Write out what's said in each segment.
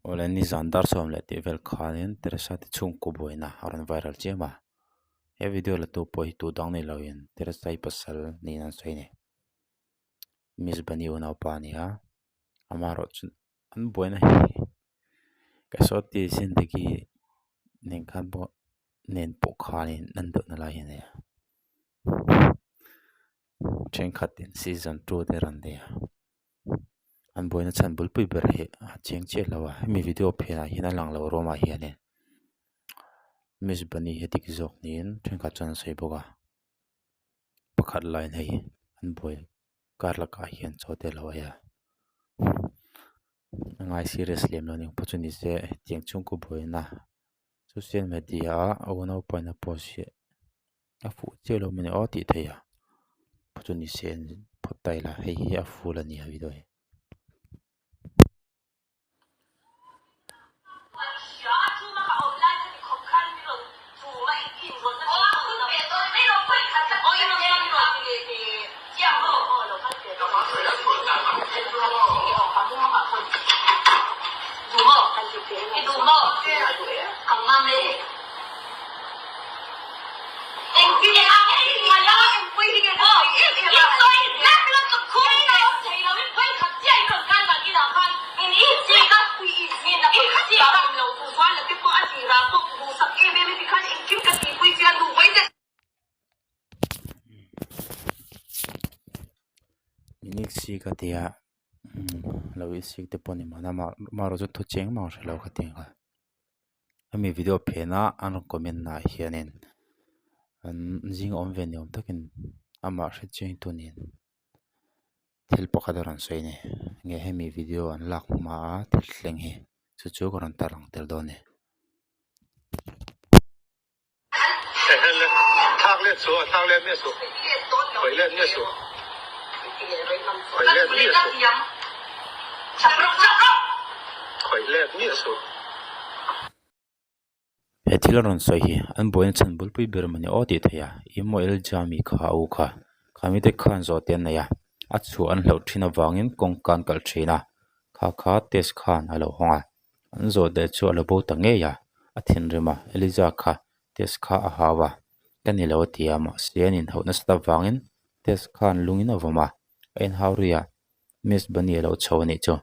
Awle nizan dar sawm leh tih vel khanin Teresa te chhungkaw buaina a rawn viral chiam a, he video la tu pawh hi tu dang ni loin Teresa i pasal niin an sawi a ni. Miss Bunny unaupa a ni a, amaherawhchu an buaina hi Kasawti Zindagi nen khan pawh nen pawh khanin an deuhna lai hi a nei a, thenkhatin season 2 te rawn nei a. An buaina chhan bulpui ber hi a chiang chiah lo a hemi video phenah hian a lang lo ruamah hianin Miss Bunny hi a dik zawk niin thenkhat chuan an sawi bawk a pakhat laiin hei an buai kar lakah hian chaw te a lo ei a a ngai serious lem lo a ni pawh chu ni se hetiang chhungkaw buaina social media a a unaupain a post hi a fuh chiah lo maw ni aw tih theih a pawh chu ni se phawt ta ila hei hi a full a ni a video hi. Minute ka tia lo isik te pawh ni mahna amaherawhchu thu cheng mang hre lo ka ti ang a. Hemi video phena an rawn comment naah hianin an zing awm ve ni awm takin amah hre chiang tu nen thil pakhat a rawn sawi a ni nge hemi video an lak hmaa thil thleng hi chu chu ka rawn tarlang tel dawn a ni. He thil a rawn sawi hi an buaina chhan bulpui ber mawni aw tih theih a Imo Eljami kha a u kha kha mite khan zawh te an nei a a chhuah an hlauh thin avangin kawngka an kalh thin a kha kha test khan a lo hawng a. An zawh leh chu a lo bo ta ngei a, a thinrim a, Eliza kha test kha a hau a, ka ni lo a ti a, mahse an inhauh nasat avangin test khan lungin a vawm a, a inhau rui a, Miss Bunny a lo chho a nih chu,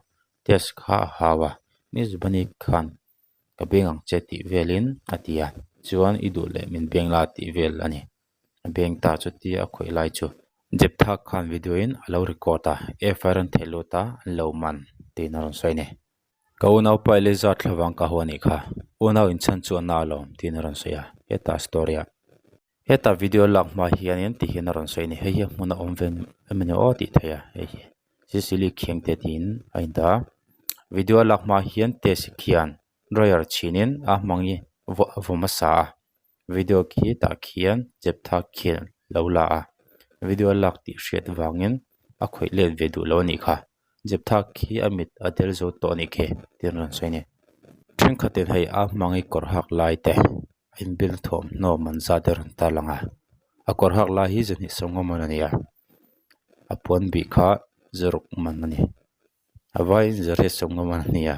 test kha a hau a, Miss Bunny khan ka beng ang che tih velin a ti a, chuan i duh leh min beng la tih vel a ni, a beng ta chutia a khawih lai chu Jeptha khan video in a lo record a, FIR an theih lut a, an lo man tiin a rawn sawi a ni. Ka unaupa Eliza thlavang ka haw a nih kha, unau inchhan chu a na alawm tiin a rawn sawi a, heta story ah. Heta video lak hma hianin ti hian a rawn sawi a ni, hei hi a hmun a awm ve em ni aw tih theih a, hei hi Sicily Khiangte tiin a indah a, video lak hma hian test khian dryer chhinin a hmang hi a vaw hmasa a, video khi tah khian chep thak khian lo la a, video lak tih hriat vangin a khawih let ve duh lo a nih kha. Jeptha khi a mit a del zo tawh a nih khi tih an rawn sawi a ni. Thenkhatin hei a hmangi kawr hak lai te a inbuild thawmhnaw man zat te a rawn tarlang a, a kawr hak lai hi zahnih sawmnga man a ni a, a puan bih kha zaruk man a ni. A vaiin zariat sawmnga man a ni a,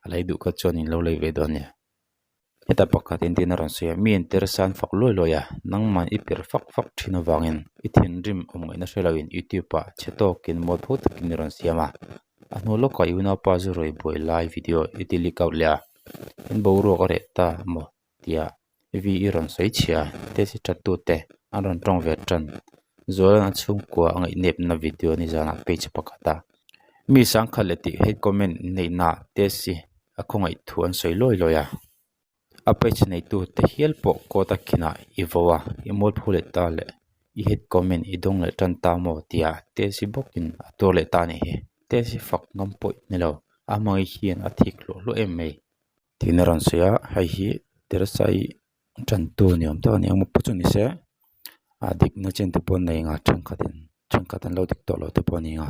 a lei duh kha chuan in lo lei ve dawn a nia. Heta pakhat in tin a rawn sawi a, mi in teresa an fak luai luai a, nangmah i perh fak fak thin avangin i thinrim awm ngaihna hre loin youtube ah chhe tawkin mualpho takin i rawn siam a, a hnu lawkah i unaupa zu rawi buai lai video i ti leak out leh a, in boruak a reh ta maw tia v i rawn sawi chhia a, test i that tute an rawn tawng ve tan Zuala'n a chhungkua a ngaihnepna video nizanah page pakhat a mi sangkhat leh tih hate comment neihna test hi a khawngaih thu an sawi luai luai a, a page neitu te hial pawh court a khinah i vo a, i mualpho leh ta leh i hate comment i dawng leh tan ta maw tia test hi bawkin a tuar leh ta a nih hi, test hi fak ngam pawh ni lo, a hmangaih hian a thik hluah hluah em mai. Tiin a rawn sawi a, hei hi Teresa-i tantu ni awm tak a ni ang maw chu ni se a dikna chin te pawh an nei ang a thenkhatin thenkhat an lo dik tawh lo te pawh a ni ang a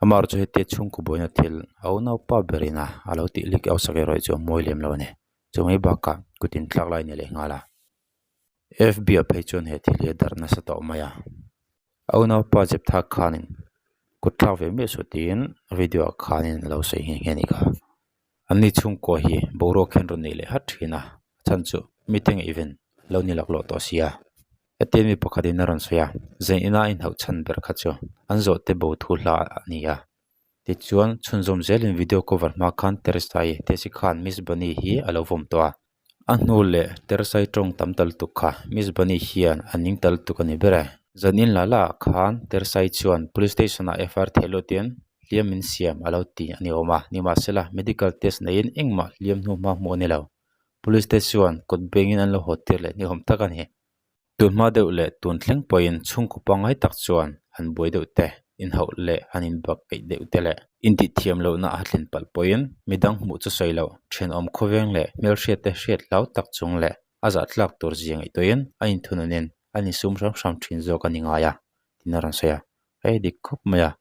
amaherawhchu hetia chhungkaw buaina thil a unaupa berin a a lo tih lik ausak erawh chu a mawi lem lo a ni chu mai bakah kut inthlak lai a ni leh nghal a F B ah phei chuan he thil hi a darh nasa tawh mai a a unaupa Jeptha khanin kut thlak ve miah suh tiin video ah khanin a lo sawi nghe nghe a ni kha. Anni chhungkua hi boruak hian rawn nei leh hat thin a, a chhan chu mite ngaihven an lo ni laklawh tawh sia. Hetiang mi pakhatin a rawn sawi a, zan ina a inhauh chhan ber kha chu an zawhte bo thu hla a ni a. Tichuan, chhunzawm zelin video cover hma khan Teresai Tesi khan Miss Bunny hi a lo vawm tawh a. A hnu leh Teresai tawng tam ta lutuk kha Miss Bunny hian a ning ta lutuk a ni ber e. Zan in la la ah khan Teresai chuan Police Station ah FIR theh lutin hliam min siam a lo ti a ni awm a, nimahsela medical test neiin engmah hliam hnu hma hmuh a ni lo. Police te chuan kut bengin an lo haw tir leh ni awm tak a ni. Tun hma deuh leh tun thleng pawhin chhungkaw pangngai tak chuan han buai deuh te, inhauh leh han inbak peih deuh te leh intihthiam lohna a thlen palh pawhin midang hmuh chu sawi loh, thenawm khawveng leh hmelhriat te hriat hlau tak chung leh a zahtlak tur zia ngaihtuahin a inthununin a insum hram hram thin zawk a ni ngai a, tiin a rawn sawi a, hei dik khawp mai a.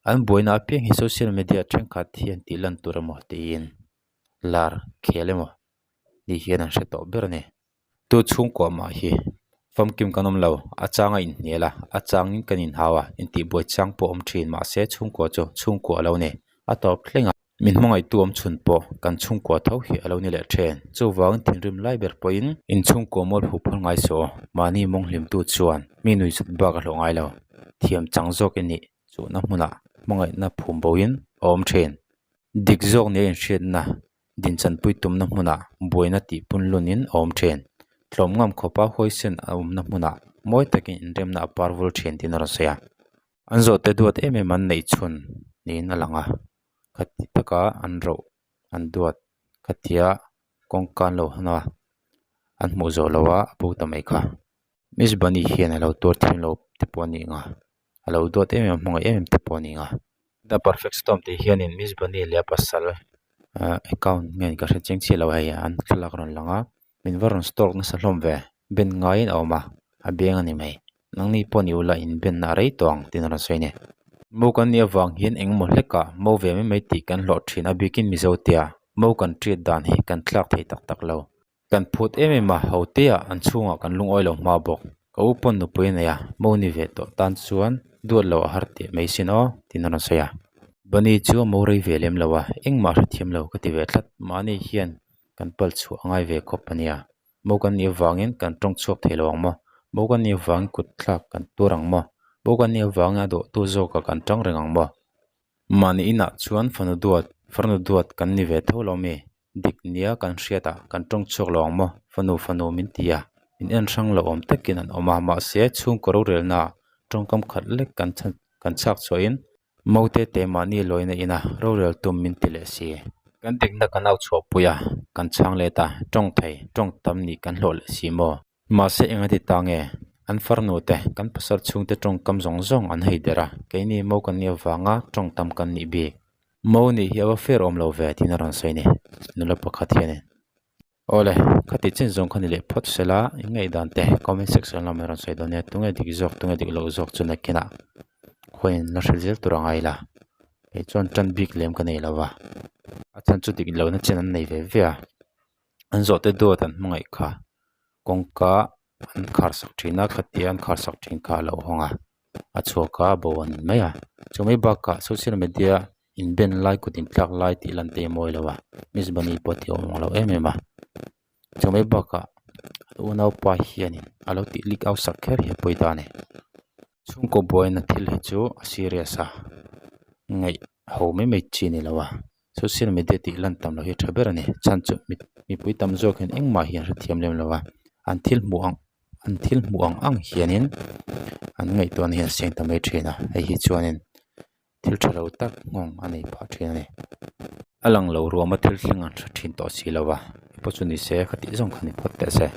An buaina apiang hi social media thenkhat hian tih lan tur emaw tiin lar khel emaw tih hian an hre tawh ber a ni. Tu chhungkuah mah hi famkim kan awm lo, a chang a inhnial a, a changin kan inhau a, intihbuai chang pawh awm thin mahse chhungkua chu chhungkua a lo ni. A tawp thleng a, min hmangaihtu awm chhun pawh kan chhungkua tho hi a lo ni leh thin. Chuvangin thinrim lai ber pawhin inchhungkua mual phu phal ngai suh aw, mahni mawnghlimtu chuan mi nuihzat bak a hlawh ngai lo. Thiam chang zawk i nih chuhna hmunah hmangaihna phum boin a awm thin. Dik zawk nia inhriatna Dinchanpui tumna hmunah buaina tih punlunin a awm thin. Tlawm ngam khawpa huaisen a awmna hmunah mawi takin inremna a par vul thin tiin a rawn sawi a. An zawhte duat em em an neih chhun niin a lang a, khati taka an roh an duat khatia kawngka an lo hawn a, an hmuh zawh loh a a bo ta mai kha. Miss Bunny hian a lo tuar thiam lo te pawh a ni ang a, a lo duat em em a hmangaih em em te pawh a ni ang a. The Perfect Storm tih hianin Miss Bunny leh a pasal ah account nge ka hre chiang chiah lo hei an thlalak a rawn lang a, min va rawn stalk nasa hlawm ve, ben ngaiin a awm a, a beng a ni mai. Nangni pawh ni ula inbenna a rei tawh ang tiin a rawn sawi a ni. Mo kan nih avang hian engemaw hlekah mo ve mai mai tih kan hlawh thin a bikin Mizo tia mo kan treat dan hi kan thlak thei tak tak lo. Kan phut em em a, ho tea an chhungah kan lungawi lo hma bawk. Ka u pawn nupui a nei a, mo ni ve tawh tan chuan duat lo a har teh mai sin aw, tiin a rawn sawi a. Bunny chu a mo rei ve lem lo a, engmah hrethiam lo ka ti ve tlat. Mahni hian kan pal chhuah a ngai ve khawp a nia. Mo kan nih avangin kan tawng chhuak thei lo ang maw? Mo kan nih avangin kut thlak kan tur ang maw? Mo kan nih avangin a dawhtu zawkah kan tang reng ang maw? Mahni inah chuan fanu duat, farnu duat kan ni ve tho lo mi? Dik nia kan hriat a, kan tawng chhuak lo ang maw? Fanu fanu min ti a, min en hrang lo awm takin an awm a, mahse chhungkaw rorelna ah tawngkam khat lek kan kan chhak chhuahin Mote te mahni lawina ina rorel tum min ti leh si. Kan dikna kan au chhuahpui a, kan chhang let a, tawng thei, tawng tam nih kan hlawh leh si maw? Mahse eng a ti ta nge? An farnu te, kan pasal chhungte tawngkam zawng zawng an hei der a, keini mo kan nih avanga tawngtam kan nih bik. Mo nih hi a va fair awm lo ve tiin a rawn sawi ni, nula pakhat hianin. Awle, khati chin zawng kha ni leh phawt sela, in ngaihdan te comment section lamah i rawn sawi dawn nia, tunge dik zawk tunge dik loh zawk chu nakinah khawiin la hre zel tur a ngai la, kei chuan tan bik lem ka nei lo va, a chhan chu dik lohna chin an nei ve ve a. An zawhte duat an hmangaih kha kawngka an khar sak thin a khatia an khar sak thin kha a lo hawng a a chhuak a a bo a ni mai a chu mai bakah social media inben lai kut inthlak lai tih lan te hi a mawi lo a miss bunny pawh tih awm ang lo em em a chu mai bakah a unaupa hianin a lo tih leak out sak kher hi a pawi ta a ni chhungkaw buaina thil hi chu a serious a ngaih ho mai mai chi a ni lo a. Social media tih lan tam loh hi a tha ber a ni chhan chu mipui tam zawk hian engmah hi an hrethiam lem lo a an thil hmuh ang an thil hmuh ang ang hianin an ngaihtuahna hi an seng ta mai thin a hei hi chuanin thil tha lo tak nghawng a nei phah thin a ni a lang lo ruam a thil thleng an hre thin tawh si lo a pawh chu ni se khatih zawng kha ni phawt teh se.